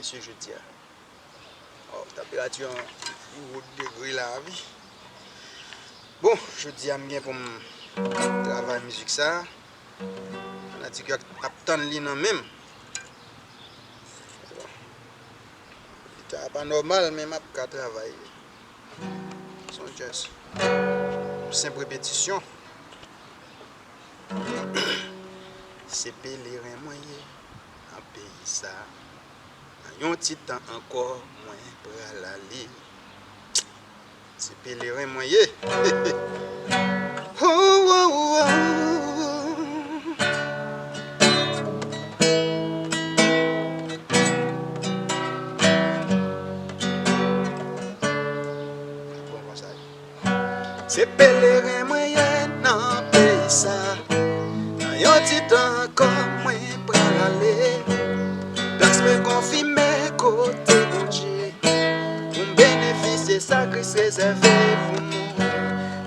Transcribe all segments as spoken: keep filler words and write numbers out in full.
Mesye, jodi a. Oh, tanperati an pi wo degre la, wi. Bon, jodi a m gen pou m travay mizik sa. Fanatik yo ap tann li nan men m. Bon. Gita a pa nòmal, men m ap ka travay li. Se yon jazz. Yon senp repetisyon. Se peleren mwen ye nan peyi sa. Nan yon ti tan ankò, mwen pral ale. Se peleren mwen ye. Oh, oh, oh, oh. Bon, konsa. Se peleren mwen ye nan peyi sa. Nan yon ti tan ankò, mwen pral ale. Plas mwen konfime kote Bondye. Pou m benefisye sa Kris rezève pou mwen.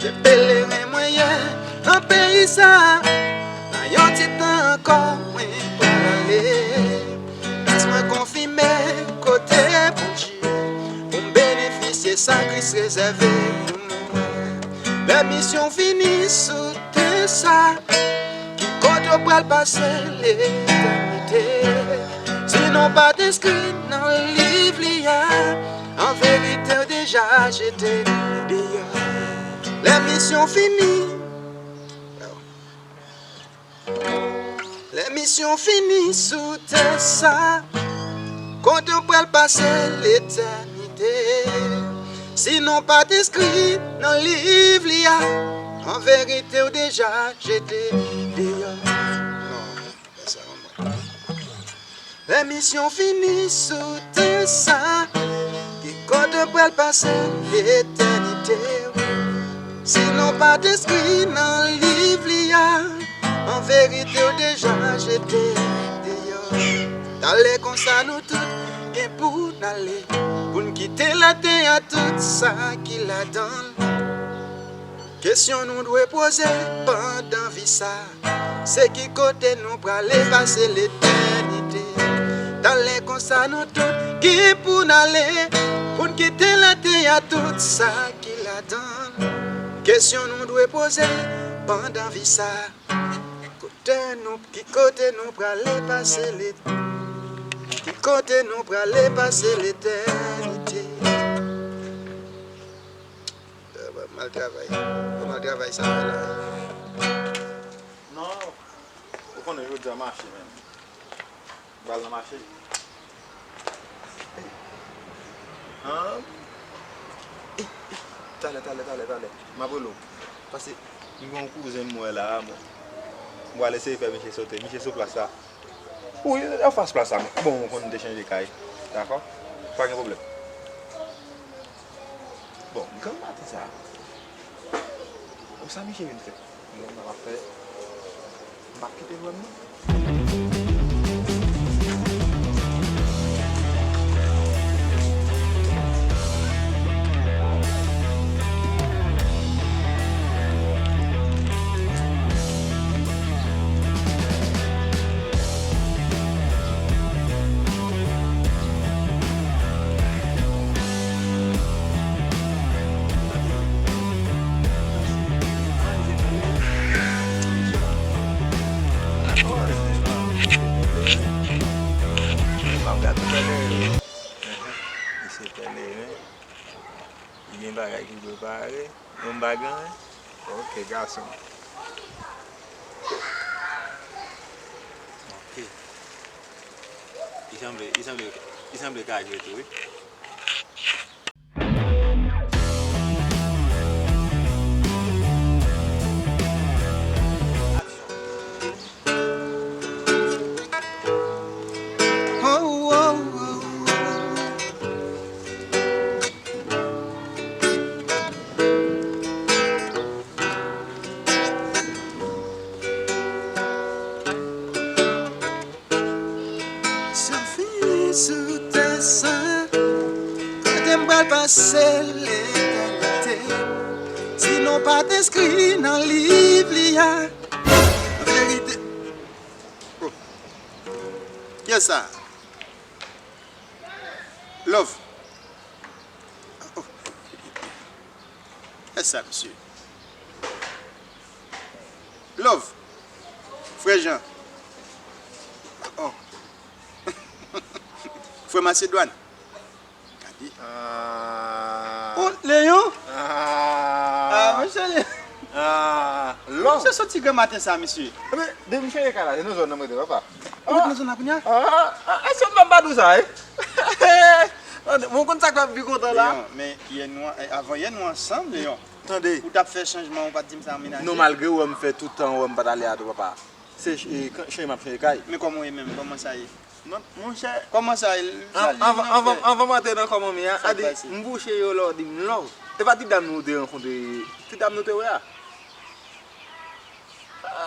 Se peleren mwen ye nan peyi sa. Nan yon ti tan ankò, mwen pral ale. Plas mwen konfime kote Bondye. Pou m benefisye sa Kris rezève pou mwen. Lè misyon fini sou tè sa, ki kote w pral pase letènite? Si non pa t enskri nan liv li a, an verite w deja jete deyò. Lè misyon fini, lè misyon fini sou tè sa, kote w pral pase letènite? Si non pa t enskri nan liv li a, an verite w deja jete deyò. Non, fè sa, manman. Lè misyon fini sou tè sa, ki kote w pral pase letènite? Si non pa t enskri nan liv li a, an verite w deja jete deyò. Talè konsa nou tout gen pou n ale, pou n kite latè a tout sa ki ladan l. Kesyon nou dwe poze pandan vi sa, se ki kote nou prale pase letènite? Talè konsa nou tout gen pou n ale, pou n kite latè a tout sa ki ladan l. Kesyon nou dwe poze pandan vi sa, kote nou, ki kote nou prale pase letènite? Ki kote nou prale pase letènite? Mal travay. Mal travay sa la. Non. Ou konnen jodi a mache menm. Bal nan mache. An? Talè, talè, talè, talè. M ap rele w. Pase, m gen yon kouzen m wè la a, mwen. M pral eseye fè misye sote. Misye sou plas la. Wi, anfas plas la, men. Bon, ou konn te chanje kay. Dakò? Pa gen pwoblèm. Bon, granm maten sa a. Bon, sa misye vin fè? Bon, m ap fè. M p ap kite l wè m, non. Misye pèleren. Li gen bagay ki prepare. Yon bagay. Ok, gason. Ok. Li sanble, li sanble, li sanble ka jwe tou, wi. Sa fini sou tè sa, kote m pral pase letènite? Si non pa t enskri nan liv li a, an verite. Oh. Kiyès sa? Love. Oh. Kiyès sa, mesye? Love. Frè Jan. Oh. Frè Masedwàn. Gade. Ah. Oh, Leyon. Ah, ah, monchè Leyon. Ah, Love. Monchè soti gran maten sa, mesye. Ebyen, depi m chanje kay la, se nan zòn nan m rete, papa. Ou ret nan zòn nan kounye a? Ah, ah, ah, se m pa di w sa, wi. Mwen konn sa k fè m pi kontan la. Leyon, men yè nou, eh, avan yè nou ansanm, Leyon. Tande. Ou t ap fè chanjman, ou pa t di m sa, menaj. Non, malgre ou wè m fè tout tan, ou wè m pa t ale a tou, papa. Se ch-, e, kan, chanje m ap chanje kay. Men kòman w ye menm? Kòman sa ye? Non, monchè. Kòman sa ye? An-, anvan, anvan, anvan m antre nan kòman m ye a, a di, m bouche yo lè w di m Love. E pa ti dam nou te rankontre, ti dam nou te wè a?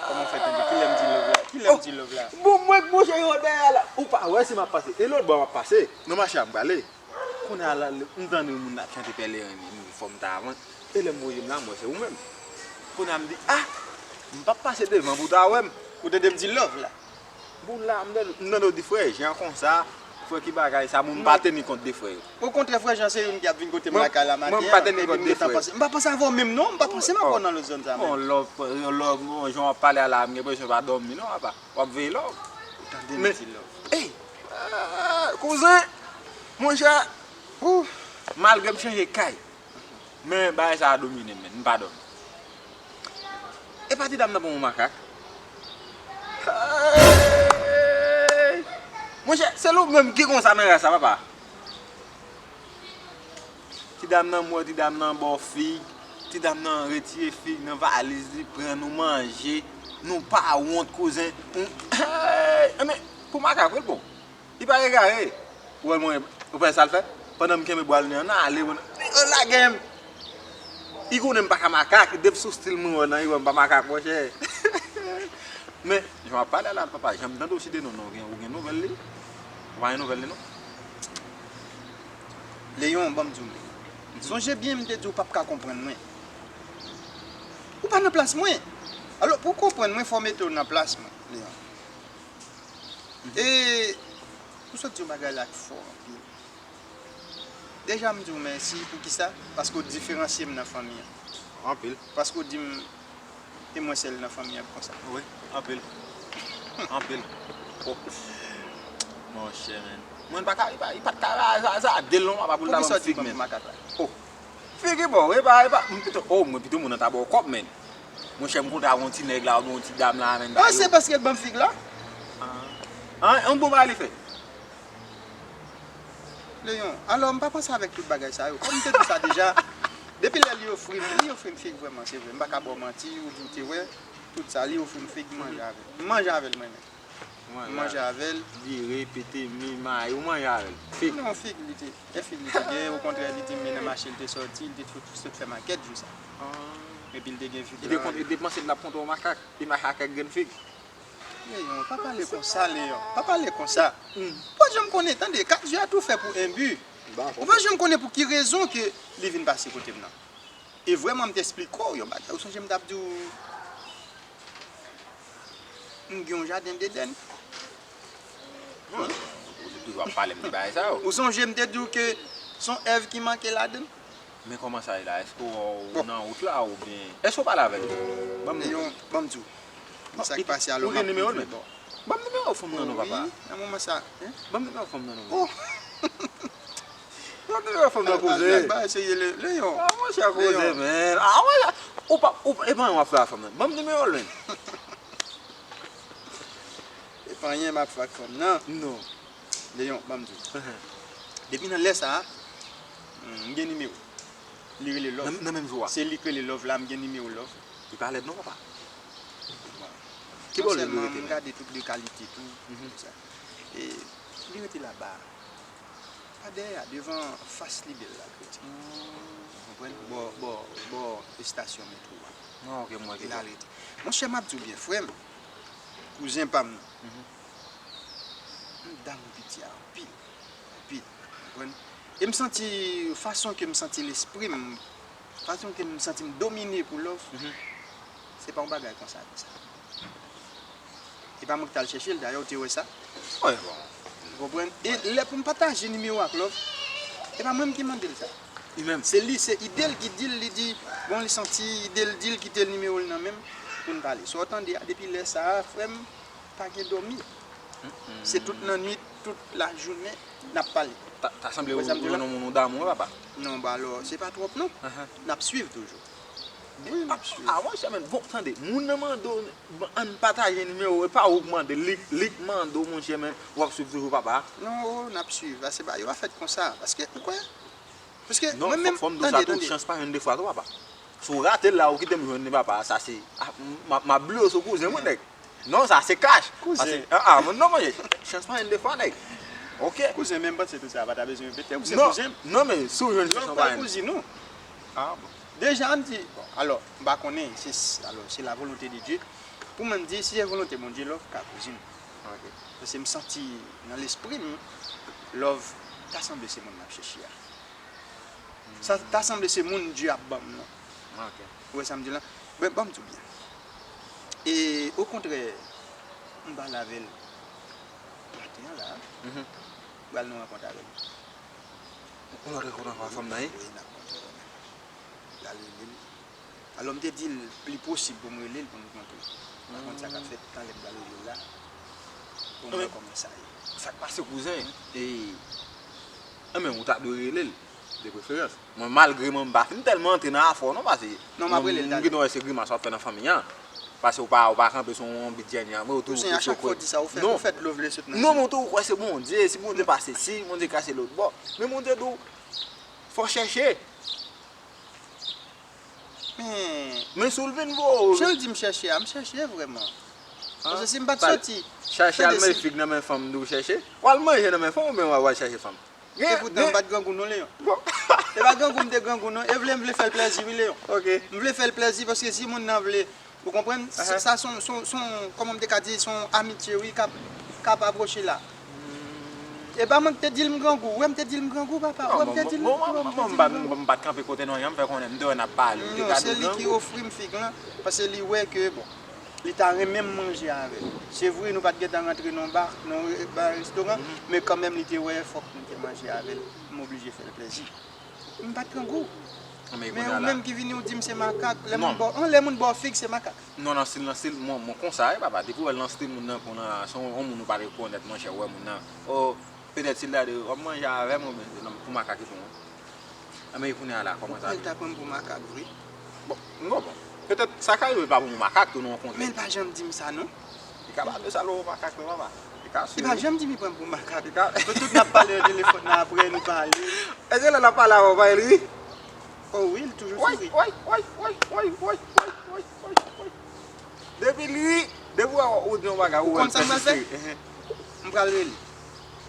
Kòman w fè tande? Kilè m di Love la? Kilè m di Love la? Bon, mwen k bouche yo dèyè la. Ou pa wè si m ap pase. E lòt bò m ap pase. Nan mache a m prale. Kounye a la, m tande yon moun ap chante pèleren li, m di fò m ta avan. E lè m voye m la, m wè se ou menm. Kounye a m di, ah! M p ap pase devan pou w ta wè m. Ou tande m di Love la? Bon, la, m tande, m tande w di frè Jan konsa, frè ki bagay sa, moun pa teni kont de frè yo. Okontrè, frè Jan se youn ki ap vin kote m lakay la maten an, epi m gentan panse. M pa panse avè w menm non, m pa panse m avè w nan lòt zòn sa menm. Bon, Love, Love, bon, jan w ap pale a la, m gen enpresyon w pa dòmi non, apa. W ap veye Love. Ou tande m di Love. Ey! Ah, kouzen! Monchè! Ou! Malgre m chanje kay, men bagay sa a domine m, men m pa dòmi. E pa ti dam nan pran yon makak? Ey! Monchè, se ou menm ki konsa nan ras la, papa. Ti dam nan, m wè ti dam nan ba w fig, ti dam nan retire fig nan valiz li, pran nou manje, nou pa wont, kouzen. Enben, pou makak wi l pran. Li pa egare. Ou wè mwen, ou wè sa l fè? Pandan m kenbe bwa l nan ale, li relage m. Li konnen m pa ka makak, depi sou stil mwen wè nan, li wè m pa makak, monchè. Men, jan w ap pale a la, papa, janm tande w site non, non, ou gen, ou gen nouvèl li? Ou pa gen nouvèl li, non? Leyon, ban m di w, Leyon. Sonje byen, m te di w p ap ka konprann mwen. Ou pa nan plas mwen. Alò, pou w konprann mwen, fò w mete w nan plas mwen, Leyon. E, ou sot di yon bagay la k fò anpil. Deja, m di w mèsi. Poukisa? Paske w diferansye m nan fanmi an. Anpil. Paske w di m e mwen sèl nan fanmi an konsa. Wi, anpil. Anpil. Oh. Monchè, men. Mwen pa ka, li pa, li pa t ka, sa, sa, de lon, apa pou l ta ban m fig, men. Oh. Figi bò, e pa, e pa, m pito, oh, mwen pito moun nan ta ba w kòb, men. Monchè, m kontre avè yon ti nèg la, oubyen yon ti dam la, men. Ah, se paske l ban m fig la? Ah, yon bon bagay li fè. Leyon, alò, m pa panse avèk tout bagay sa yo. Kòm m te di sa deja, depi lè li ofri m, li ofri m fig vrèman, se vre. M pa ka ba w manti, ou di w te wè, tout sa, li ofri m fig, m manje avè l. M manje avè l, mwen menm. Ou manje avè l? Vire, pete, mi, mayi, ou manje avè l. Fig. Non, fig li te, e fig li te gen, okontrè, li di m nan mache li te sòti, li te sot, sot fè makèt jou sa. Ah. Epi li te gen fig. Li te kont, li te panse l ap kontre yon makak, li makak ak grenn fig. Leyon, pa pale konsa, Leyon. Pa pale konsa. Hmm. Ou pa janm konnen, tande, kat zye a tou fè pou en bi. Ou pa janm konnen pou ki rezon ke li vin pase kote m nan. E vrèman, m te esplike w yon bagay. Ou sonje m t ap di w, m gen yon jaden Deden. Wi, ou te toujou ap pale m de bagay sa yo. Ou sonje m te di w ke se yon èv ki manke ladan l? Men kòman sa ye la? Èske w, ou nan wout la oubyen? Èske w pale avè l? Ban m, Leyon, ban m di w. Sa k pase alò, m ap di w bò. Ban m nimewo fanm nan non, papa. Wi, nan moman sa. Ban m nimewo fanm nan non. Oh! Ban m nimewo fanm nan, kouzen. Bagay serye, Leyon. Ah, monchè, kouzen, men. Ah, monchè, ou pa, ou pa, e pa anyen w ap fè a fanm nan. Ban m nimewo l, men. E pa anyen m ap fè ak fanm nan. Non. Leyon, ban m di w. Depi nan lè sa a, m gen nimewo l. Li rele Love. Nan, nan menm jou a. Se li k rele Love la, m gen nimewo Love. Li pa lèd non, papa. Ki bò l rete menm? M gade tout de kalite tou, tout sa. E li rete laba a. Pa dèyè a, devan fas li bèl la, l rete. Ou konprann? Bò, bò, bò estasyon metwo a. Ah, ok, m wè ki bò. Li la l rete. Monchè, m ap di w byen, frè m, kouzen pa m nan. M damou piti a anpil, anpil, ou konprann? E m santi, fason ke m santi lespri m, fason ke m santi m domine pou Love, se pa yon bagay konsa, konsa. E pa mwen ki t al chèche l, dayè, ou te wè sa. Wi, bon. Ou konprann? E lè pou m pataje nimewo ak Love, E pa mwen m ki mande l sa. Li menm. Se li, se ide l ki di l, li di, bon, li santi ide l di l kite l nimewo l nan men m pou n pale. Sa w tande a, depi lè sa a, frè m, pa gen dòmi. Se tout nan nwit, tout lajounen, n ap pale. Ta, ta sanble ou, ou jwenn yon moun ou damou, wi, papa. Non, ba alò, se pa twòp non. N ap swiv toujou. Wi, n ap swiv. Ah, monchè, men, bon, tande, moun nan mande w, ann pataje nimewo, e pa ou k mande, li, li k mande w, monchè, men, w ap swiv toujou, papa. Non, o, n ap swiv, pase ba, yo pa fèt konsa, paske, ou kwè? Paske, non, mwen menm, fò m di w sa tou, chans pa jwenn de fwa tou, papa. Si w rate l la, ou kite m jwenn li, papa, sa se, ah, m, m, m ap bliye w se kouzen mwen, nèg. Non, sa se kach. Kouzen. Ah, ah, non, monchè, chans pa jwenn de fwa, nèg. Ok. Kouzen, men m panse tout sa, pa ta bezwen repete, ou se kouzen m. Non, men, si w jwenn chans pa jwenn. Lòv pa kouzin ou. Ah, bon. Deja, m di, bon, alò, m pa konnen, se, alò, se la volonté de Dieu. Pou mwen, m di, si se volonte Bondye, Love ka kouzin. Ok. Paske m santi nan lespri m, Love ta sanble se moun m ap chèche a. Sa ta sanble se moun Dye ap ban m nan. Ok. Ou wè sa m di la? Ben, ban m di w byen. E, okontrè, m pale avè l maten an la. M pral nan rankont avè l. Ou nan rankont avè fanm nan, wi? Wi, nan rankont avè l. L al rele l. Alò, m te di l, li posib pou m rele l pou n kontre. M pa konn sa k ap fèt, talè m pral rele l la. Pou m wè kòman sa ye. Sa k pase, kouzen? E, enben, ou ta dwe rele l, de preferans. Mwen, malgre mwen, m pa fin tèlman antre nan afè w non, paske non, m ap rele l, m gentan wè se grimas w ap fè nan fanmi an. Paske ou pa, ou pa kanpe sou yon bidjè ni anmwe, ou toujou kritike. Kouzen, a chak fwa w di sa, ou fè, ou fè dlo vle sot nan je m. Non, men ou toujou kwè se Bondye, si Bondye pase si, Bondye kase lòt bò. Men Bondye di w, fò chèche. Men, men si w vin voye w. Jan l di m chèche a, m chèche vrèman. Paske si m pa t soti. Chèche al manje fig nan men fanm, di w chèche? W al manje nan men fanm oubyen w al, w al chèche fanm? E poutan m pa t grangou non, Leyon. Bon. E pa grangou m te grangou non. E vle m vle fè l plèzi, wi, Leyon. Ok. M vle fè l plèzi paske si moun nan vle, ou konprann? Sa, sa se yon, se yon, se yon, kòman m te ka di, se yon amitye, wi, k ap, k ap apwoche la. E pa mwen ki te di l m grangou. Ou wè m te di l m grangou, papa? Ou wè m te di l m grangou? Bon, m pa t kanpe kote non, jan m fè konnen m te wè n ap pale. Ou te ka di l grangou. Non, se li ki ofri m fig lan, paske li wè ke, bon, li ta renmen m manje avè l. Se vre, nou pa t gentan rantre nan ba, nan re-, ba restoran, men kanmenm li te wè fòk m te manje avè l. M oblije fè l plèzi. M pa t grangou. Men ou menm ki vini, ou di m se makak. Lè moun ba w, an, lè moun ba w fig, se makak. Non, nan stil, nan stil, mwen, mwen konsa, wi, papa. Depi w wè l nan stil moun nan pran lan, se yon, yon moun ou pa rekonèt, monchè, ou wè moun nan. O, petèt si l ta di, w ap manje avè m, oubyen se pou makak li pran w. Enben, kounye a la, kòman sa ye? Ou kwè l ta pran m pou makak vre? Bon, m konprann. Petèt, sa ka rive l pa pran w pou makak tou, nou rankontre. Men l pa janm di m sa, non. Li ka pale sa lè w makak, men papa. Li ka swiv. Li pa janm di m li pran m pou makak. Li ka. Nou tout n ap pale nan telefòn nan, apre nou pale. Èske lè l ap pale avè w, pa li ri? O wi, li toujou sou ri. Woy, woy, woy. Depi li ri, depi w wè ou di yon bagay, ou wè l pèsiste. Ou konn sa m pral fè? M pral rele.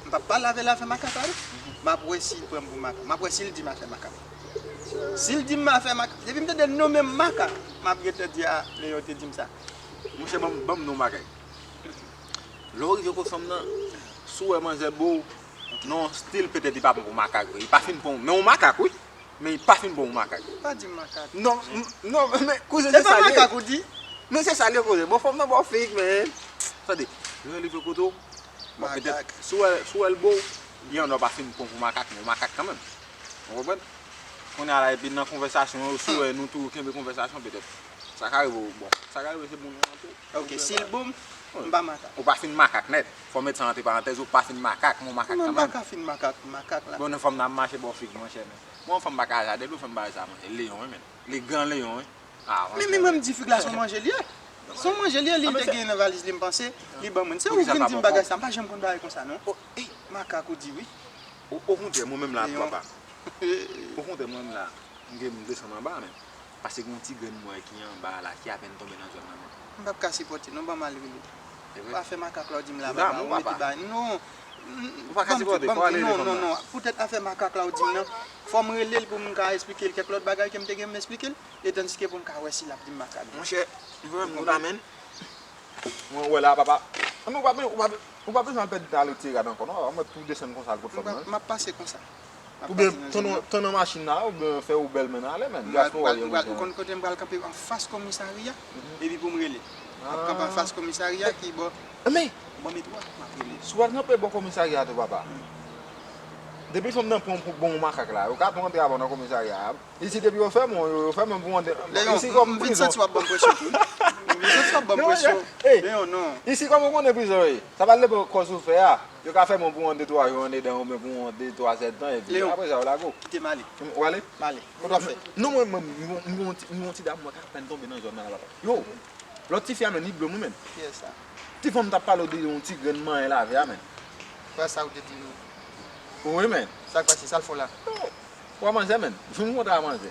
M p ap pale avè l afè makak la, non. M ap wè si l pran m pou makak. M ap wè si l di m afè makak. Si l di m afè makak, depi m tande l nonmen m makak, m ap gentan di, a, Leyon te di m sa. Monchè, ban m, ban m non makak. Lè w rive kot fanm nan, si w wè manzè bo w, nan yon stil petèt li pa pran pou makak vre. Li pa fin pran, men yon makak, wi. Men li pa fin bon pou makak. Pa di m makak. Non, m, non, men, kouzen, se sa l ye. Se pa makak ou di? Men se sa l ye, kouzen. Bon, fanm nan ba w fig, men. Tande, lè l rive kote w, bon, petèt, si w wè, si w wè l bo w, li anndan pa fin pran pou makak, men makak kanmenm. Ou konprann? Kounye a la, epi nan konvèsasyon yo, si w wè nou toujou kenbe konvèsasyon, petèt, sa ka rive w, bon, sa ka rive se moun nan tou. Ok, si l bo m, m pa makak. Ou pa fin makak nèt. Fò w met sa antre parantèz, ou pa fin makak, men w makak kanmenm. Non, m pa ka fin makak, makak la. Bon, nan fanm nan ap mache ba w fig, monchè, men. Bon, fanm pa ka jade, tou fanm pa sa, monchè. Leyon, wi, men. Li gran Leyon, wi. Ah, men, men mwen m di fig la se yon manje li ye. Se yon manje li ye, li te gen nan valiz li, m panse, li ban mwen. Se ou ki vin di m bagay sa, m pa janm konn bagay konsa, non. Makak ou di wi. O, okontrè, mwen menm la, papa. Okontrè, mwen menm la, m gen, m desann anba, men. Paske gen yon ti grenn mwen ki anba la, ki apèn tonbe nan zòn nan, men. M p ap ka sipòte, non, ban m al rele. Afè makak la w di m la, papa, ou mete bagay. Non. Ou pa ka sipòte, fò w al rele fanm nan. Non, non, non. Poutèt afè makak la w di m nan, fò m rele l pou m ka esplike l kèk lòt bagay ke m te gen m esplike l. E tandiske pou m ka wè si l ap di m makak. Monchè, m vrèman nou la, men. Mwen wè la, papa. Ann, ou pa, ou pa, ou pa bezwen al pèdi nan ale ti rad ankò, non, papa. Mwen tou desann konsa al kot fanm nan. M ap pase konsa. Oubyen tann nan machin nan, oubyen fè ou bèl men nan ale, men. Ou konn kote m pral kanpe anfas komisarya, epi pou m rele. M ap kanpe anfas komisarya ki bò, bò metwo a, m ap rele. Si w al kanpe bò komisarya tou, papa. Depi fanm nan pran pou bon makak la, yo ka tou antre avè w nan komisarya a. Isit epi yo fèmen w, yo, yo fèmen w pou antre. Leyon, isi kòm m vin prizon. Santi w ap ban m presyon tou. M vin santi w ap ban m presyon. Leyon, non. Isi kòm ou konnen prizon ye. Sa pral depann kòz ou fè a. Yo ka fèmen w pou yon de twa jou andedan oubyen pou yon de twa sèdtan epi apre sa yo lage w. Kite m ale. Ou ale? M ale. Kote w ap fè? Non, mwen, mwen, m gen yon ti dam mwen k apèn tonbe nan zòn nan la papa. Yo! Lòt tifi a menm, li blòm wi menm. Kiyès sa? Ti fanm t ap pale w de yon ti grenn manyen lavi a menm. Frè sa ou te di nou. Wi menm. Sa k pase? Sa l fè w la? Yo! Ou a manje menm? Jwenn yon kontra a manje.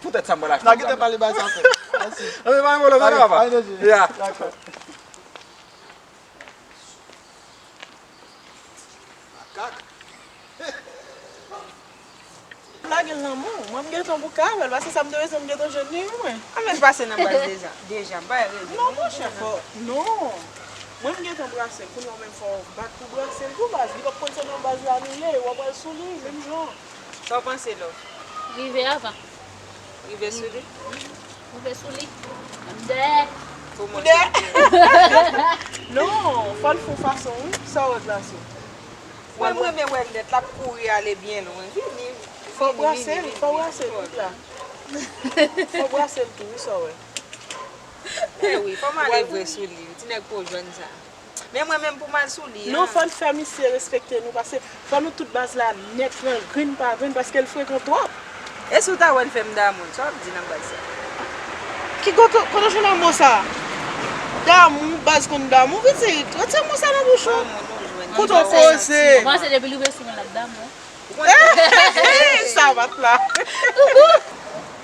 Poutèt sa m pral achte yon dam. Nan gentan pale bay sa fè. Mèsi. Anben pa gen pwoblèm, pa gen pwoblèm papa. Ya. Dakò. Makak. M lage l nan men w. Mwen m gentan pou ka avè l, paske sa m te bezwen m gentan jwenn li wi mwen. Anben l pase nan baz deja. Deja, m pa wè rezon. Non monchè, fò, non. Mwen m gentan brase l, kounye a w menm fò w bat pou brase l tou baz. Li p ap konn se nan baz la nou ye, w ap pral sou li, menm jan. Sa w panse Love? Rive avan. Rive sou li? Rive sou li. M dèyè. Ou dèyè? Non, fò l fè w fason wi, sa w wè glase. Mwen m renmen wè l nèt, l ap kouri ale byen lwen. Vini, vini, vini, vini. Fò w brase l, fò w brase l, tout la. Fò w brase l tou wi, sa w wè. Mèwi, fò m ale vre sou li wi, ti nèg po jòn sa. Men mwen menm pou m al sou li an. Non, fò n fè misye respekte nou, paske fò nou tout baz la nèt pran grenn pa grenn, paske l frekan twòp. E si w ta wè l fè m damou l, sa w ap di nan baz sa? Ki kote kote w jwenn mo sa? Damou, baz konn damou, pitit, retire mo sa nan bouch ou. Kote w poze? Ou panse depi l rive sou mwen l ap damou? Sa bat la.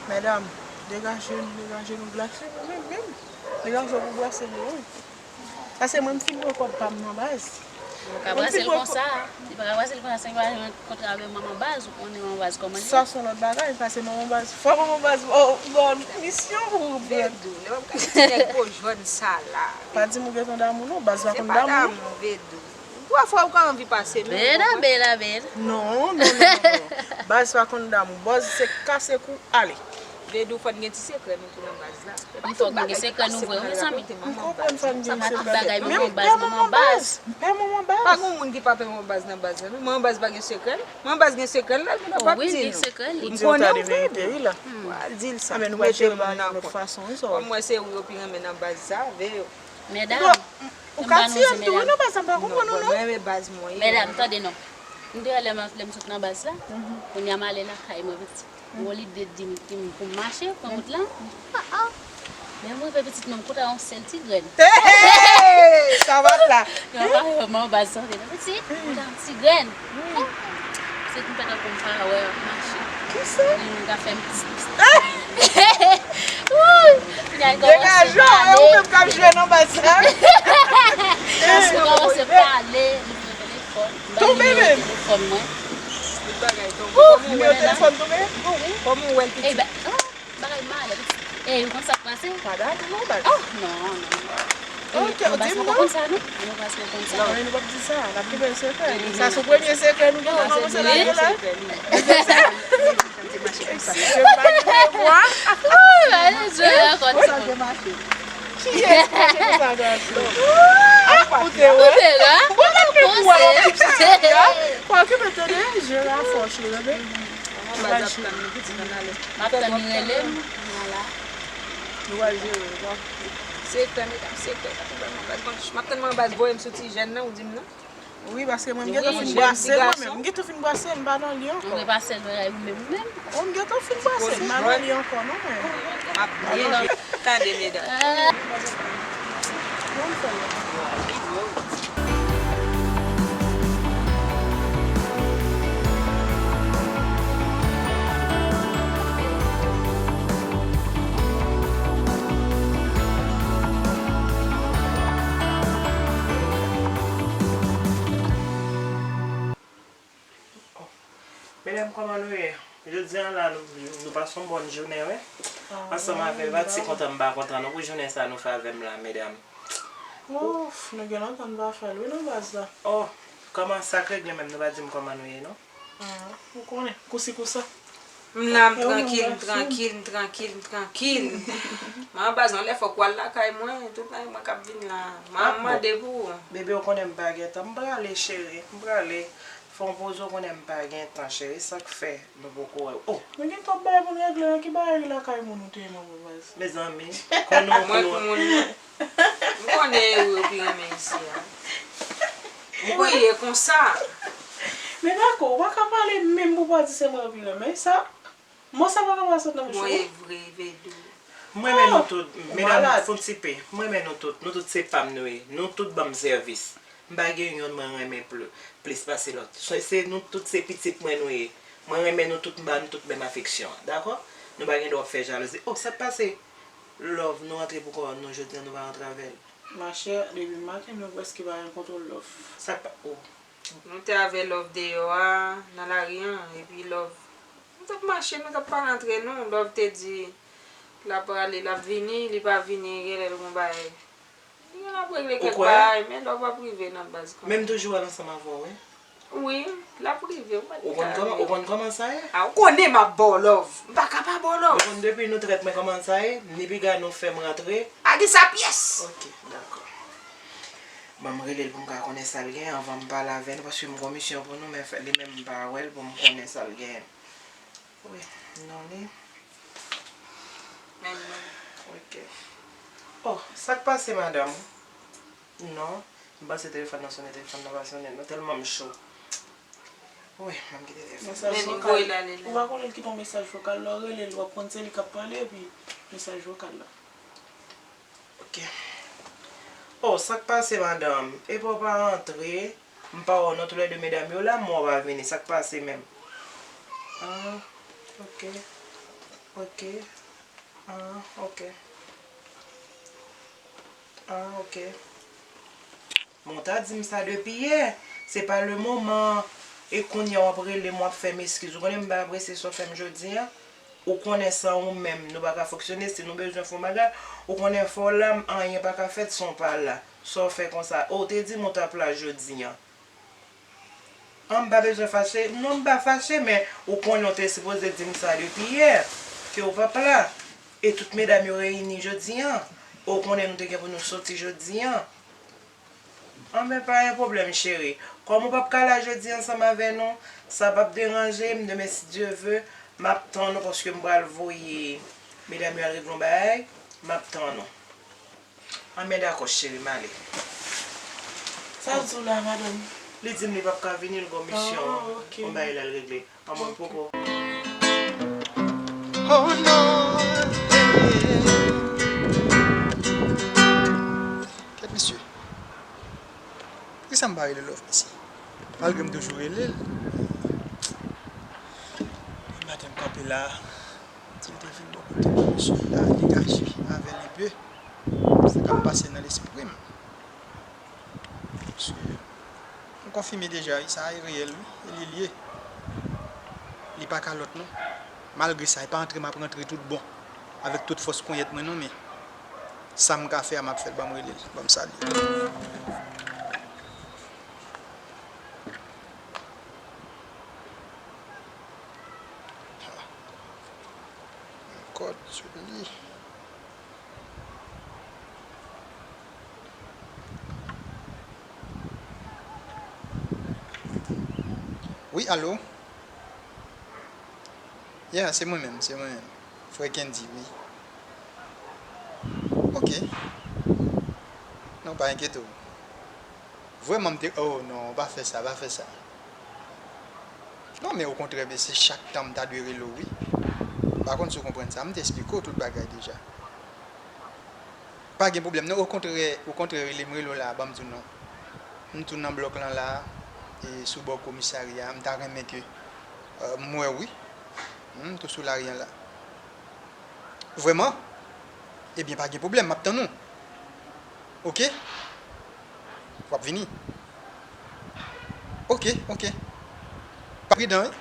Medam, degaje nou, degaje nou, glase nou menm, menm. Degaje w pou brase nou, wi. Paske mwen m fin pran kòb pa m nan baz. Ou ka brase l konsa. Li pa ka brase l konsa san li pa jwenn kontra avè manman baz, ou konnen manman baz kòman li ye. Sa se yon lòt bagay, paske manman baz, fò manman baz ba w ba w misyon pou w pran. Vedou, lè w ap gade ti nèg po jòn sa la. Pa di m ou gentan damou non, baz pa konn damou. Se pa damou, Vedou. Pafwa ou ka anvi pase menm. Bela, bela, bela. Non, non, non, non, non. Baz pa konn damou. Baz se kase kou ale. Vedou fò n gen ti sekrè nou tou nan baz la. Epi tout bagay ki pase pou nan rakonte manman baz. M konprann fò n gen sekrè. Menm pè manman baz. M pè manman baz. Pa gen moun ki pa pè manman baz nan baz la non. Manman baz pa gen sekrè l. Manman baz gen sekrè l, l al vin ap di nou. M konnen ou Vedou. Al di l sa. Mete m nan kont. Kòm m wè se ou yo pi renmen nan baz sa, Vedou. Medam. Ou ka tiye m tou wi non, paske m pa konprann ou non. Mwen renmen baz mwen ye. Medam, tande non. M te wè lè m lè m sot nan baz la, kounye a m ale lakay mwen pitit. M gen lide di m di m pou m mache, pran wout la. Ah ah. Men m rive pitit mwen, m kontre yon sèl ti grenn. Hey! Sa bat la. Yo pa wè manman baz tande non pitit, m kontre yon ti grenn. Se konpè tankou m pa wè l ap mache. Kisa? Li menm ka fè m pis pis. Wouy! Degaje w, e ou menm k ap jwe nan baz la. Li kòmanse pale, li pran telefòn. Tonbe menm. Telefòn mwen. Nimewo telefòn tonbe? Kòman w wè l pitit? Bagay malè pitit. Ey, ou konn sa k pase? Pa damou non baz. Oh, non, non. Ok, ou di m non. Anbaz poko konn sa non. Anbaz poko konn sa. Non, men nou p ap di sa. N ap kenbe l sekrè. Sa se premye sekrè nou gen pou kòmanse lage la. Eskize m pa gen memwa. Kiyès ki mache konsa gason? Ou te wè? Ou te la? Ou pa gen pou wè yon ti sekrè. Pa okipe tande, je la fò cheri, tande. Manman baz ap tann nou pitit ann ale. M ap tann li rele m. Vwala. Nou pral jere l, bon. Sekrè, medam, sekrè. M ap tann manman baz voye m sou ti jèn nan, ou di m non. Wi, paske mwen m gentan fin bwase l mwen menm. M gentan fin bwase l, m pa nan li ankò. Ou repase l, ou menm, ou menm. Oh, m gentan fin bwase l, m pa nan li ankò non mwen. M ap byen jwe. Tande, medam. Medam, kòman nou ye? Jodi a la, nou, nou pase yon bòn jounen, wi. Ansanm avè m, m pa t si kontan m pa kontan non pou jounen sa nou fè avè m la, medam. Ouf, nou gen lontan n pa fè l wi nan baz la. Oh, kòman sa k regle menm, nou pa di m kòman nou ye non. Ah, ou konnen, kousi kousa. M la, m trankil, m trankil, m trankil, m trankil. Manman baz, yon lè fòk w al lakay mwen, tout nèg mwen k ap vin la. M a mande pou ou. Bebe, ou konnen m pa gen tan, m prale cheri, m prale. Konpoze w konnen m pa gen tan, cheri, sa k fè nou poko wè w. Oh! Nou gen twòp bagay pou n regle, nan ki bagay lakay moun ou te ye, mwen, baz? Mezanmi, konn nou, mwen pou moun nan. M konnen e ou yo pi renmen isi a. M kwè e konsa. Men dakò, ou pa ka pale menm pou pa di se mwen yo pi renmen, sa. Mo sa pa ka pa sot nan bouch ou. Mwen vre, Vedou. M renmen nou tout, medam, fon ti pe. M renmen nou tout. Nou tout se pa m nou ye. Nou tout ban m sèvis. M pa gen youn mwen renmen pli, plis pase lòt. Se, se nou tout se pitit mwen nou ye. Mwen renmen nou tout, m ba nou tout menm afeksyon an. Dakò? Nou pa gen dwa ap fè jalouzi. Oh, sa k pase? Love, nou antre pou kò nou jodi a, nou pa antre avè l. Machè, depi maten nou prèske pa gen kontwòl Love. Sa k pa, oh. Nou te avè Love deyò a, nan lari an, epi Love, nou t ap mache, nou t ap pale antre nou, Love te di l ap prale, l ap vini, li pa vini, genlè l gon bagay. Li genlè ap regle kèk bagay, men Love ap rive nan baz kanmenm. Men m toujou al ansanm avè w, wi. Wi, l ap rive, ou mèt li ka rive. Ou konn kòman sa ye? A, ou konnen m ap ba w Love, m pa ka pa ba w Love. Ou konn depi nou trèt mwen kòman sa ye, ni piga nou fè m rantre. A di sa pyès! Ok, dakò. Ban m rele l pou m ka konnen sa l genyen anvan m pale avè nou, paske m gon misyon pou nou, men fè, li menm m pa wè l pou m konnen sa l genyen. Wi, non li. Men non. Ok. Oh, sa k pase, madanm? Non, m panse telefòn nan sonnen, telefòn nan pa sonnen non, tèlman m cho. Wi, ban m kite telefòn nan. Mesaj vokal. Ou pa konnen l kite yon mesaj vokal, lè w rele l, w ap konn se li k ap pale, epi mesaj vokal la. Ok. Oh, sa k pase, madanm? Epa w pa rantre? M pa wè w non, toulède medam yo la, men w pa vini. Sa k pase menm? Ah, ok. Ok. Ah, ok. Ah, ok. Men w ta di m sa depi yè. Se pa le moman. E kounye a w ap rele m, w ap fè m eskiz. Ou konnen m pa apresye sa w fè m jodi a. Ou konnen san ou menm, nou pa ka fonksyone, si nou bezwen fè yon bagay, ou konnen fò w la, anyen pa ka fèt san w pa la. Sa w fè konsa? O, w te di m ou t ap la jodi a. An, m pa bezwen fache? Non, m pa fache, men ou konnen w te sipoze di m sa depi yè, ke w p ap la. E tout medam yo reyini jodi a. Ou konnen nou te gen pou nou soti jodi a. Anben, pa gen pwoblèm, cheri. Kòm ou p ap ka la jodi ansanm avè nou, sa p ap deranje m. Demen, si Dye ve, m ap tann ou, paske m pral voye medam yo al regle yon bagay. M ap tann ou. Anben, dakò, cheri, m ale. Sa l di w la, madanm? Li di m li p ap ka vini, l gen yon misyon, yon bagay l al regle. An mwen poko. Oh non. Kèt mesye. Poukisa m pa rele Love mesye? Malgre m toujou rele l. Maten m kanpe la, si l te vin bò kote m, mesye, la degaje avè l enpe. Sa k ap pase nan lespri m. Paske m konfime deja wi, sa a reyèl wi, e li l ye. Li pa ka lòt non. Malgre sa, e pa antre m ap rantre tout bon, avèk tout fòs ponyèt mwen non, men sa m ka fè a, m ap fè l. Ban m rele l, ban m salye l. Kòd sou li. Wi, alo? Yeah, se mwen menm, se mwen menm. Frè Kendy, wi. Ok. Non, pa enkyete w. Vrèman, m te, oh non, pa fè sa, pa fè sa. Non, men okontrè, men se chak tan m ta dwe rele w, wi. M pa konn si w konprann sa, m te esplike w tout bagay deja. Pa gen pwoblèm non, okontrè, okontrè, rele m, rele w la, ban m di w non. M tou nan blòk lan la, e sou bò komisarya a, m ta renmen ke, euh, m wè w wi. M tou sou lari an la. Vrèman? Ebyen, pa gen pwoblèm, m ap tann ou. Oke? W ap vini? Oke, oke. Pa pridan wi.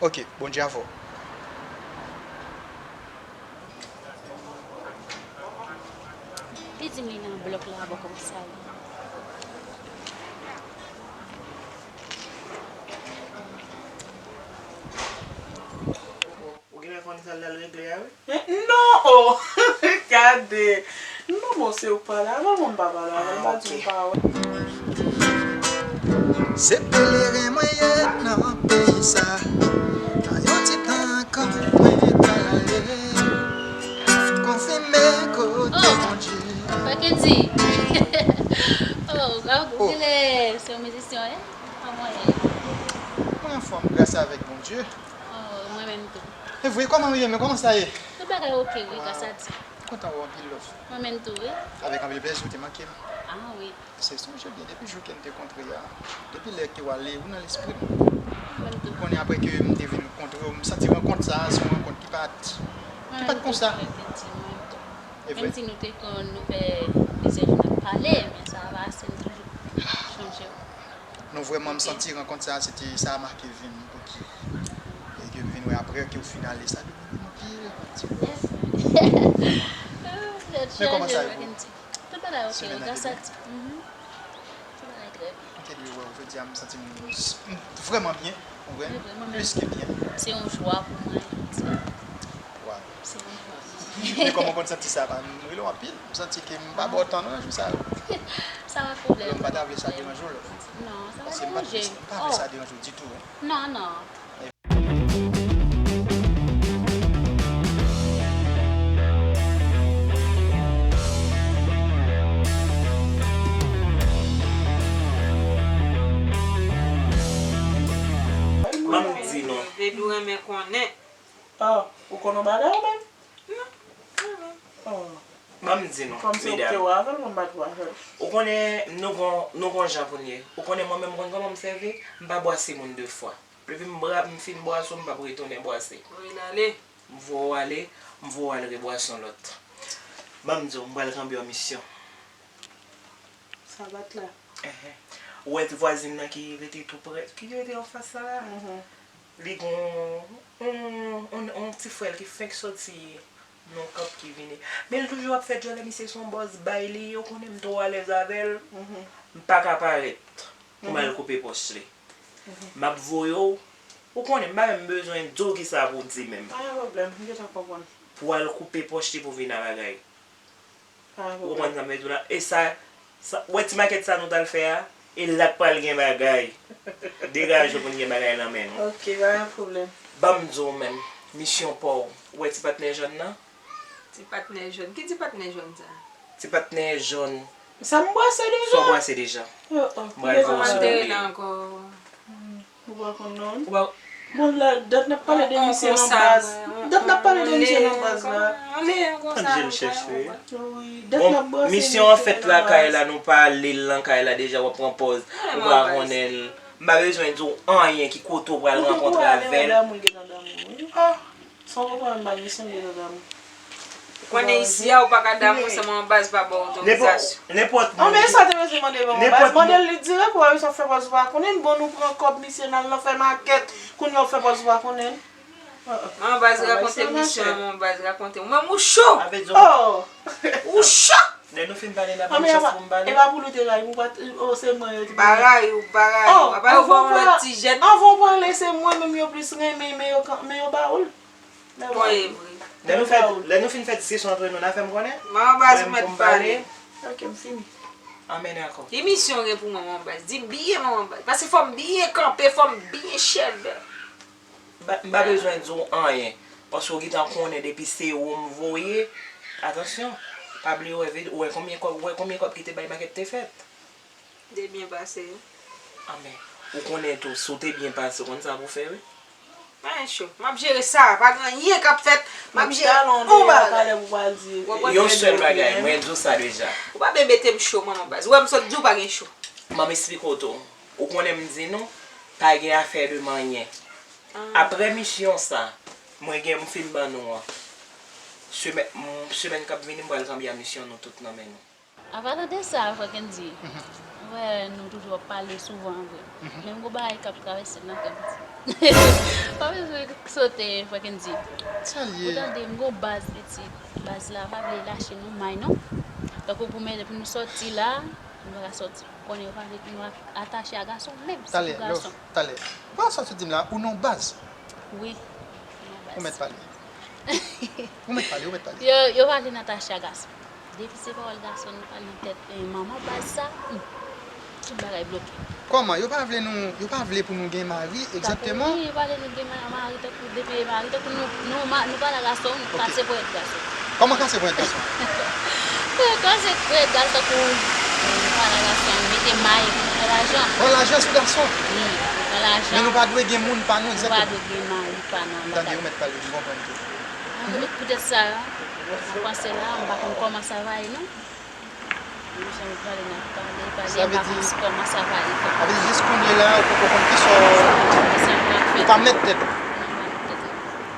Oke, Bondye avè w. Li di m li nan blòk la bò komisarya. Ou genlè konn sa l al regle a wi. Non! Oh! Gade! Non, bon, se ou k pale avè l, mwen m pa pale avè l, m pa di l pa wè. Se peleren mwen ye nan peyi sa. Nan yon ti tan ankò mwen prale. Konfime kote Bondye. Mackendy. Oh, gade, se yon mizisyen, wi. Kòman w ye? Mwen anfòm, gras avèk Bondye. Oh, mwen menm tou. E vre, kòman w ye menm? Kòman sa ye? Tout bagay oke, wi, gras a Dye. Kontan wè w, anpil love. Mwen menm tou, wi. Avèk anpil plezi, ou te manke m. Ah, wi. Se sonje byen depi jou ke n te kontre a, depi lè ke w ale, ou nan lespri m. Mwen tou. Ou konnen apre ke m te vin kontre w, m santi rankont sa a se yon rankont ki pa t, ki pa t konsa. Mwen tou, mwen tou. E vre. Menm si nou te konn, nou fè plizyè jou n ap pale, men sa a pa ase, m toujou sonje w. Non, vrèman, m santi rankont sa a, se te, sa a make vi m, ok. E ke m vin wè apre ke w fin ale, sa donnen m anpil ti love. Men kòman sa ye pou ou? Tout bagay oke, gras a Dye. Mhm. Tout bagay trè byen. M te dwe wè w jodi a, m santi m, m vrèman byen, ou wè, plis ke byen. Se yon jwa pou mwen, jodi a. Waw. Se yon jwa. Men kòman w konn santi sa, pa m rele w anpil, m santi ke m pa ba w tan non, jou sa yo. Sa pa pwoblèm. Alò, m pa ta vle sa deranje w lè. Non, sa pa deranje. Paske m pa vle, m pa vle sa deranje w ditou, wi. Non, non. Ban m di nou. Baby renmen konnen. Ah, ou konn yon bagay ou menm? Non, non, non. Oh. Ban m di nou, medam. Kòmsi ou te wè avè l, mwen m pa t wè avè l. Ou konnen, nou gon, nou gon jan pou n ye. Ou konnen mwen menm, ou konn kòman m sèvi? M pa bwase moun de fwa. Depi m bra-, m fin bwase w, m p ap retounen bwase. Voye l ale. M voye w ale, m voye w al rebwase yon lòt. Ban m di w, m pral kanpe yon misyon. Sa bat la. Enhen. Ou wè ti vwazin nan ki rete tou prè, ki rete anfas la la? Mhm. Li gon yon, yon, yon ti frè l ki fenk soti nan yon kanp ki vini. Men l toujou ap fè djòlè, misye se yon bòs bay li, ou konnen m twò alèz avè l. Mhm. M pa ka parèt pou m al koupe pòch li. Mhm. M ap voye w, ou konnen m pa menm bezwen di w kisa pou w di menm. Pa gen pwoblèm, m gentan konprann. Pou w al koupe pòch li pou vin a bagay. Ou konprann sa m vle di w la? E sa, sa, ou wè ti makèt sa nou t al fè a? E la k pral gen bagay. Degaje w pou n gen bagay nan men nou. Ok, pa gen pwoblèm. Ban m di w menm, misyon pa w. Ou wè ti patnè jòn nan? Ti patnè jòn? Ki ti patnè jòn sa? Ti patnè jòn. Sa m bwase deja? Sa w bwase deja. Oh, oh. M pral voye w sou li. Ou pa konn non. Ou pa... Bon, la, dat n ap pale de misye nan baz. Dat n ap pale de misye nan baz la. Ann je l chèche. Wi, dat n ap bwase misye. Bon, misyon an fèt lakay la, nou pale l nan kay la deja, w ap pran pòz. Ou pa konnen l. M pa bezwen di w anyen ki kote w pral rankontre avè l. Ou tou konnen madam ou gentan damou, wi. Ah. San w konprann, m pa gen sanble nan damou. Ou konnen isi a, ou pa ka damou san manman baz pa ba w otorizasyon. Nenpòt moun. Anben sa te bezwen mande manman baz, mande l li dirèk, ou pa bezwen fè pòz ou pa konnen l. Bon, nou pran kòb misye n al nan fè makèt, kounye a w fè pòz ou pa konnen l. Manman baz rakonte misyon an, manman baz rakonte. Ou menm ou cho! Oh! Ou cho! Lè nou fin pale la, ban m chans pou m pale. E pa pou li te rayi m, ou pa t, oh, se mwen yo te... Pa rayi w, pa rayi w. Apa yo ba w lòt ti jèn? Anvan w pale, se mwen menm yo plis renmen, men yo, men yo ba w l. Bon, e vre. Lè nou fè, lè nou fin fè diskisyon antre nou, n a fè m konnen. Manman baz ou mèt pale. Ok, m fini. Anmène ankò. Ki misyon w gen pou manman baz? Di m byen manman baz. Paske fò m byen kanpe, fò m byen chèlbè. M pa, m pa bezwen di w anyen, paske w gentan konnen depi se ou m voye. Atansyon, pa bliye w wè vid-, w wè konbyen kòb, w wè konbyen kòb ki te bay makèt te fèt. Te byen pase, wi. Anben, ou konnen tou, si w te byen pase, w konn sa pou w fè, wi. Pa gen cho. M ap jere sa, pa gen anyen k ap fèt. M ap jere yon bagay. Yon sèl bagay, mwen di w sa deja. Ou pa byen mete m cho, manman baz. Ou wè m sot di w pa gen cho. M ap esplike w tou. Ou konnen m di nou, pa gen afè de manyen. Apre misyon sa, mwen gen, m fin ban nou an. Semè-, m, semèn k ap vini, m pral kanpe a misyon nou tout nan men nou. Apalan de sa, Frè Kendy, ou wè nou toujou ap pale souvan vre. Men m gon bagay k ap travèse nan kè m. Pa bezwen sote, Frè Kendy. Sa l ye? Ou tande, m gon baz pitit. Baz la pa vle lache nou may non. Tankou pou mete pou nou sòti la, nou pa ka sòti. Konnen yo pa vle pou nou atache a gason, menm si pou gason. Talè, love, talè. Ou pa sa sot di m la, ou nan baz? Wi, m nan baz. Ou mèt pale. Ou mèt pale, ou mèt pale. Yo, yo pa vle n atache a gason. Depi se pawòl gason nou pale nan tèt, eh, manman baz sa, hmm. Tout bagay bloke. Kòman? Yo pa vle nou, yo pa vle pou nou gen mari, egzakteman? Wi, yo pa vle nou gen ma- mari tankou, depi mari tankou nou, nou, ma- nou pa la gason, nou kase pou èt gason. Kòman kase pou èt gason? Kase pou èt gason tankou nou pa la gason, mete may, pran lajan. Pran lajan sou gason? Wi, pran lajan. Men nou pa dwe gen moun pa nou, egzakteman. Nou pa dwe gen mari pa nou. Tande, ou mèt pale, m konprann tou. Poutèt sa, mwen panse la, m pa konn kòman sa va ye, non. Jan nou pale, n ap pale, pale, m pa konn kòman sa va ye. Sa vle di jis kounye la, ou poko konn kisa w, ou pa mèt tèt ou. Ou pa mèt tèt ou.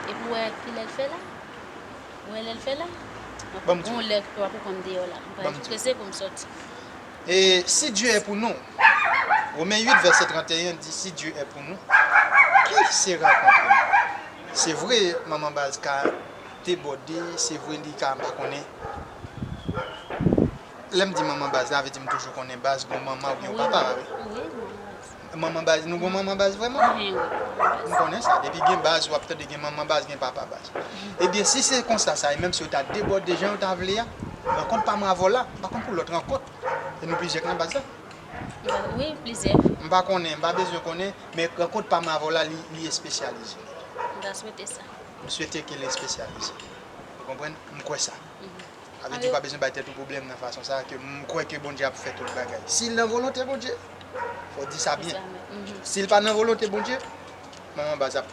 Epi w wè kilè l fè la? Ou wè lè l fè la? Bon, m di w. Gon lè ke w ap konn deyò la. M pa prese pou m sòti. Et si Dieu est pour nous, Romains huit, verset trente et un dit, si Dieu est pour nous, qui sera contre nous? Se vre, manman baz ka debòde, se vre li ka, m pa konnen. Lè m di manman baz la, vle di m toujou konnen baz gon manman oubyen yon papa, pa vre? Wi, manman baz. Manman baz, nou gon manman baz vrèman? Wi, wi, manman baz. M konnen sa. Depi gen baz, w ap tande gen manman baz, gen papa baz. Ebyen, si se konsa sa ye, menm si yo ta debòde jan yo ta vle a, rankont pa m avè w la, m pa konn pou lòt rankont. E nou plizyè k nan baz la. Wi, plizyè. M pa konnen, m pa bezwen konnen, men rankont pa m avè w la, li, li espesyalize. M ta swete sa. M swete ke l espesyalize. Ou konprann? M kwè sa. Sa vle di ou pa bezwen bay tèt ou pwoblèm nan fason sa a, ke m kwè ke Bondye ap fè tout bagay. Si l nan volonte Bondye, fò w di sa byen. Si l pa nan volonte Bondye, manman baz ap,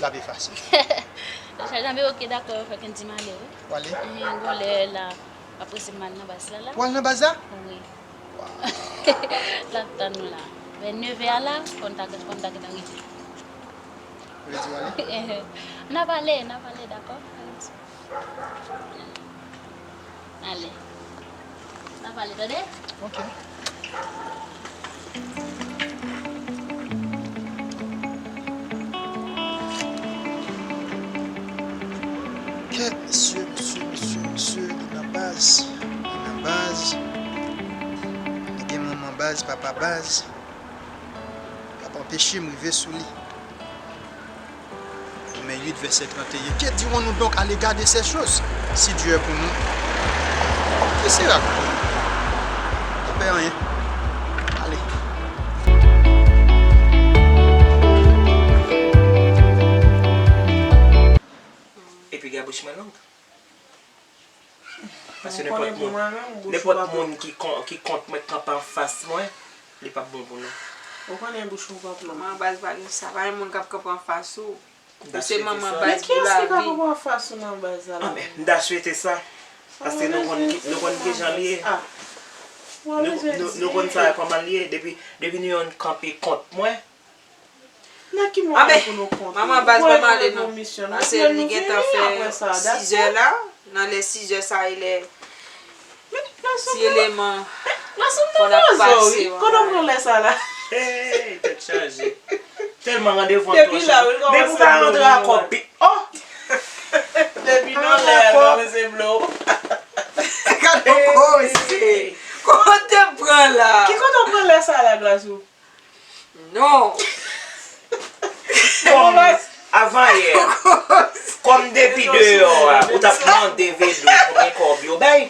l ap efase. Sa janbe, oke, dakò, fèk n di m ale, wi. W ale? Gon lè la, m ap prese m al nan baz la, la. Pou al nan baz la? Wi. L ap tann nou la. Vè nevè a la, fò n ta, fò n ta gentan rive. Vle di w ale? N ap ale, n ap ale, dakò? Ale. N ap ale, tande? Ok. Kèt, mesye, mesye, mesye, mesye, li nan baz. Li nan baz. Li gen manman baz, papa baz. L ap anpeche m rive sou li. Romains huit, verset trente et un. Que dirons-nous donc à l'égard de ces choses? Si Dieu est pour nous, qui sera contre nous? Pa pè anyen. Ale. Epi gabouch mwen long. Paske nenpòt moun, nenpòt moun ki kon, ki kont mwen kanpe anfas mwen, li p ap bon pou nou. Ou konnen bouch ou kanpe long. Manman baz pa gen sa, pa gen moun k ap kanpe anfas ou. Ou se manman baz pou lavi. Men kiyès ki ka kanpe anfas ou manman baz la? Anben, m ta swete sa. Paske nou konn ki, nou konn kijan li ye. Nou, nou, nou konn sa kòman li ye. Depi, depi nou yonn kanpe kont mwen, Nan ki mwayen pou nou konte? Manman baz pa male non. Paske li gentan fè sizè la. Nan lè sizè sa e lè ti eleman fò n ap pase. Kote w pran lè sa la? Hey, tèt chaje. Tèlman randevou an twò chè. Depi w ta rantre a kòb pi. Oh! Depi nan lè a, nan se blo. Gade koze. Kote w pran la? Ki kote w pran lè sa la, Glasou? Non. Kòm avan yè, kòm depi deyò a, ou t ap mande Vedou konbyen kòb yo bay,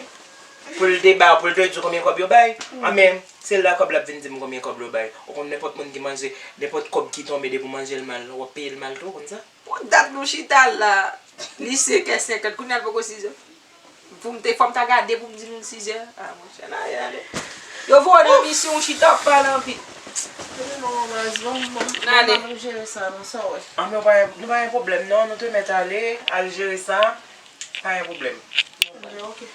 pou l te ba, pou l te di w konbyen kòb yo bay. Anben, se la kòb la ap vin di m konbyen kòb yo bay. Ou konn nenpòt moun ki manje, nenpòt kòb ki tonbe depi w manje l mal, w ap peye l mal tou, ou konn sa? Pou dat nou chita la, li senk è senkant, kounye a l poko sizè. Pou m te, fò m ta gade pou m di nou l sizè. A, monchè, n ale, ale. Yo voye w nan misyon, ou chita w ap pale anpil. N ale. N ap jere sa, non, sa w wè. A, nou pa, nou pa gen pwoblèm, non, nou te mèt ale, al jere sa. Pa gen pwoblèm. Anben, ok.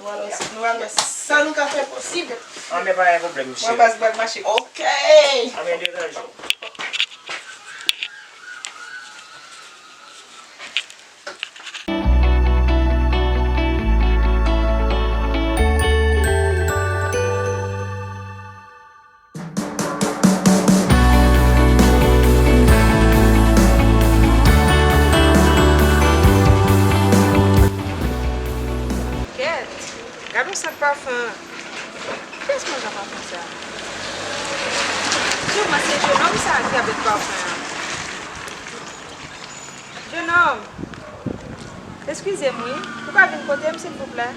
Nou al wè, nou al wè sa nou ka fè posib. Anben, pa gen pwoblèm, cheri. Mwen baz pral mache. Ok. Anben, deranje w. Kèt, gade yon sant pafen. Kiyès manje pafen sa? Siman se jenòm sa ki avèk pafen an. Jenòm, eskize m wi, ou ka vin kote m silvouplè?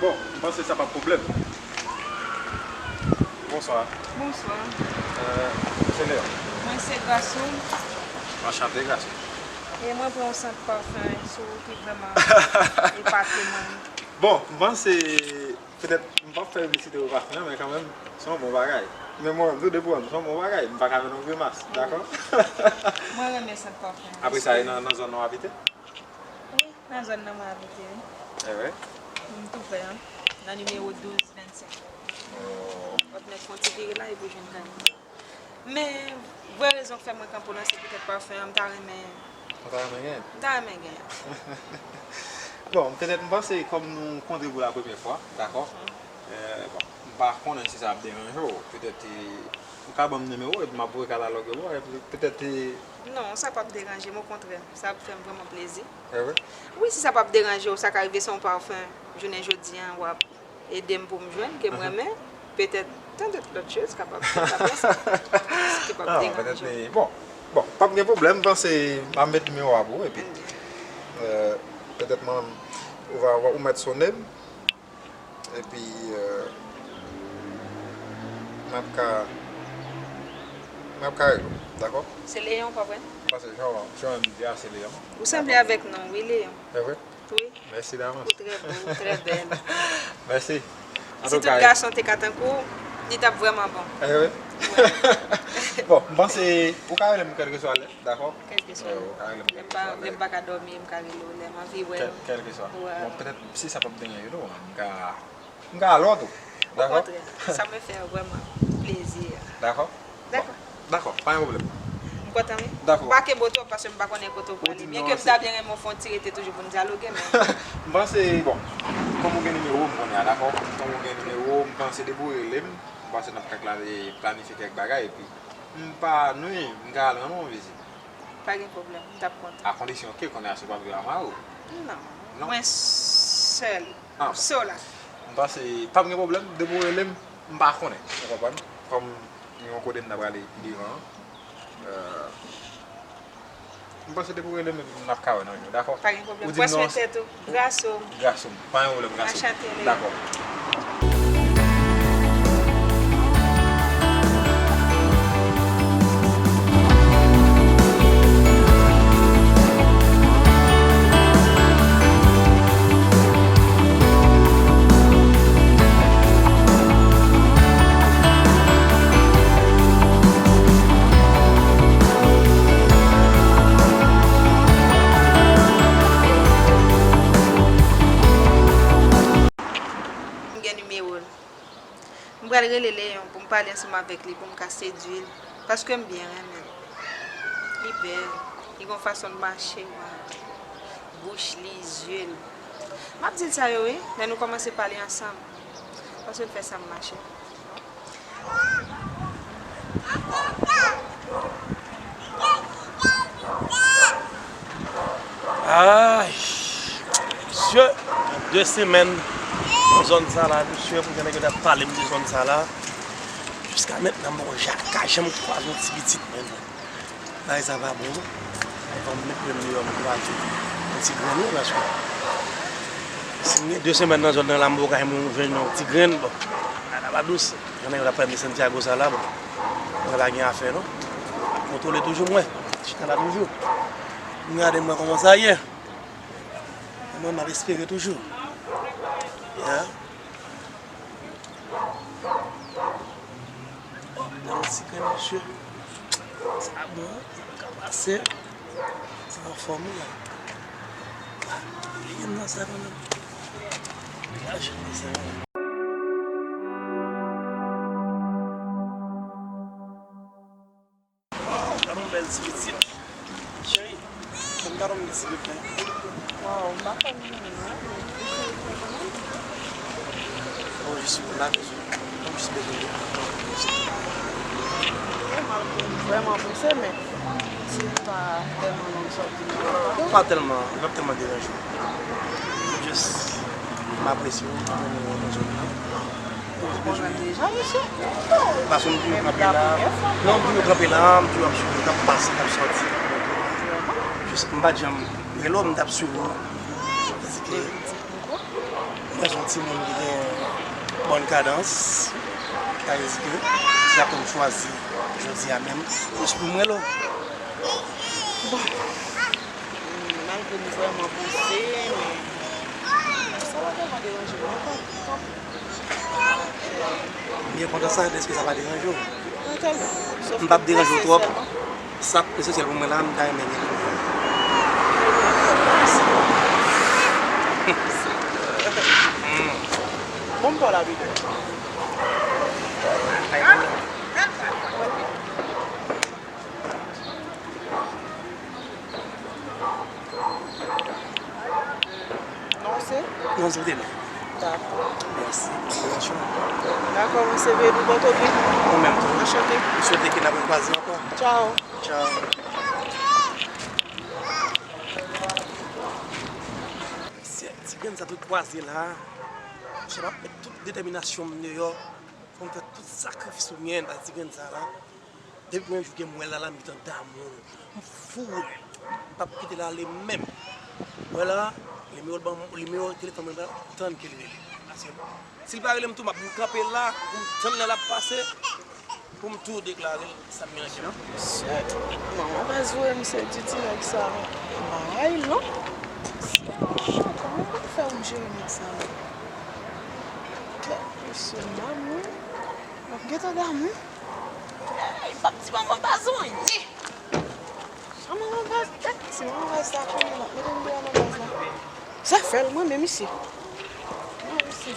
Bon, m panse sa p ap pwoblèm. Bonswa. Bonswa. Euh, se Leon. Mwen se Grasso. Anchante, Grasso. E mwen pran yon sant pafen sou ou ki vrèman epate mwen. Bon, m panse, petèt, m p ap fè piblisite pou pafen an, men kanmenm, se yon bon bagay. Men mwen menm tou, depi w wè m, se yon bon bagay. M pa ka fè nou grimas, dakò? Mwen renmen sant pafen an. Apre sa, e nan, nan zòn nan w abite? Wi, nan zòn nan mwen abite, wi. E vre? M tou prè an. Nan nimewo douz vennsenk. Oh. W ap mèt fè yon ti vire la epi w jwenn kay mwen. Men, vrè rezon k fè mwen kanpe w lan, se poutèt pafen an, m ta renmen. Ou ta renmen genyen? M ta renmen genyen. Bon, petèt m panse, kòm nou kontre pou la premyè fwa, dakò? Mhm. Euh, bon, m pa konnen si sa ap deranje w. Petèt, eh, ou ka ban m nimewo w, epi m ap voye kataloge w, epi petèt, eh, Non, sa p ap deranje m, okontrè, sa ap fè m vrèman plezi. E vre? Wi, si sa p ap deranje w, sa ka rive se yon pafen, jounen jodi a, w ap ede m pou m jwenn, ke m renmen, petèt, tant d'autres choses kapab, kapab fè sa. Ki p ap deranje w. Non, petèt, bon, bon, p ap gen pwoblèm, m panse m ap met nimewo a pou ou, epi, euh, petèt mwen, ou va, ou mèt sonnen m, epi, euh, m ap ka, m ap ka regle w, dakò? Se Leon, pa vre? M panse jan, jan m di a, se Leon. Ou sanble avèk non, wi, Leon. E vre? Wi. Mèsi davans. Ou trè bo, ou trè bèl. Mèsi. Si tout gason te ka tankou w, li t ap vrèman bon. E vre? Bon, m panse ou ka rele m kèlkeswa lè, dakò? Kèlkeswa lè. Ou ka rele m kèlkeswa lè. Lè m pa ka dòmi, m ka rele w lè m anvi wè w. Kèlkeswa. Bon, petèt, si sa p ap deranje w tou, m ka, m ka al wè w tou. Dakò? Okontrè, sa mwen fè vrèman plezi. Dakò? Dakò. Dakò, pa gen pwoblèm. M kontan, wi. Dakò. M pa kenbe w twòp paske m pa konnen kote w prale. Byen ke m ta byen renmen w fè yon ti rete toujou pou n dyaloge, men. M panse, bon, kòm ou gen nimewo m kounye a, dakò? Kòm ou gen nimewo m, m panse depi w rele m, m panse n ap ka klari-, planifye kèk bagay, epi m pa nwi, m ka al rann ou yon vizit. Pa gen pwoblèm, m t ap kontan. A kondisyon ke kounye a se w p ap viv ak mari w. Non. Non? Mwen sèl. Ah, bon. Sola. M panse, p ap gen pwoblèm, depi w rele m, m pa konnen. Ou konprann? Kòm gen yon kote m ta prale devan an. Euh, m panse depi w rele m, epi n ap ka wè nan jou, dakò? Pa gen pwoblèm. Ou di m pran swen tèt ou. Grasso. Grasso. Pa gen pwoblèm, Grasso. Anchante, Leon. Dakò. M gen nimewo l. M pral rele Leon pou m pale ansanm avèk li, pou m ka sedui l, paske m byen renmen l. Li bèl, li gon fason l mache, waw. Bouch li, zye l. M ap di l sa yo, wi, lè nou kòmanse pale ansanm, paske l fè san m mache. Ay, mesye, de semèn nan zòn sa la, mesye, pou gen nèg yo t ap pale m de zòn sa la. Jiska mentnan, m poko ja, ka janm kwaze yon ti pitit, menm. Bagay sa pa bon, non. Fò m met men m deyò, m kwaze yon ti grenn, wi, paske si m gen de semèn nan zòn nan la, m poko ka jwenn yon ti grenn, bon, bagay la pa dous. Jan nèg yo t ap fè m de Santiago sa la, bon, mwen pa gen afè, non. Kontwole toujou mwen, chita la toujou. M gade mwen kòman sa ye. Mwen, m ap espere toujou. Ya. Nan yon ti grenn, mesye. Sa bon, sa ka pase. Se anfòm, wi, la. Li gen nan sa, kanmenm. Li achte sa, kanmenm. Gade yon bèl ti pitit. Cheri, ban m gade yon ti bebe. Waw, m pa konn li menm non. Bon, jis pou la, jis, bon, jis bezwen de tan. Vrèman, vrèman prese, men si l pa tèlman long sòti nan. Pa tèlman, li p ap tèlman deranje w. Jis, m apresye w, m renmen w nan zòn nan. Ou konn mwen deja, mesye? Paske m toujou kanpe la. Non, m toujou kanpe la, m toujou ap swiv, k ap pase, k ap sòti. Jis, m pa t janm rele w, m t ap swiv ou. Paske m wè se yon timoun ki gen bòn kadans. Ka ezite, se sa pou m chwazi jodi a menm. Jis pou mwen lo. Bon. Malgre m vrèman panse, men sa pa tèlman deranje m non, kanpe, kanpe. Byen kontan sa, dèske sa pa deranje w. Pa tèlman. M p ap deranje w twòp. Sa k esansyèl pou mwen la, m ta renmen gen. Bon, m pa w la pito. Non, se? Non, se te nou. Dakò. Mèsi. Mèsi. Dakò, mwen se Vedou Pòtoprens. Ou menm tou. Anchante. M swete ke n ap rekwaze ankò. Tchao. Tchao. Mesye, ti grenn sa tout kwaze la. Monchè, m ap met tout detèminasyon m deyò. Fò m fè tout sakrifis pou m genyen, pa ti grenn sa la. Depi premye jou ke m wè l la, la, m gentan damou l. M fou l. M p ap kite l ale menm. Wè la, nimewo l ban m, nimewo telefòn mwen la, tann ke l rele. Paske si l pa rele m tou, m ap vin kanpe la, pou m tann lè l ap pase, pou m tou deklare l sa m gen nan kè m. Shit, manman pa jwe m se di ti nèg sa. Bagay lou. Kòman pou fè m jere nèg sa? Kèk mesye m damou. M ap gentan damou. Ey, m p ap di manman baz anyen. Sa manman baz, eh, si manman baz ta konnen, l ap mete m deyò nan baz la. Sa fè l, mwen menm isi. Mwen isi.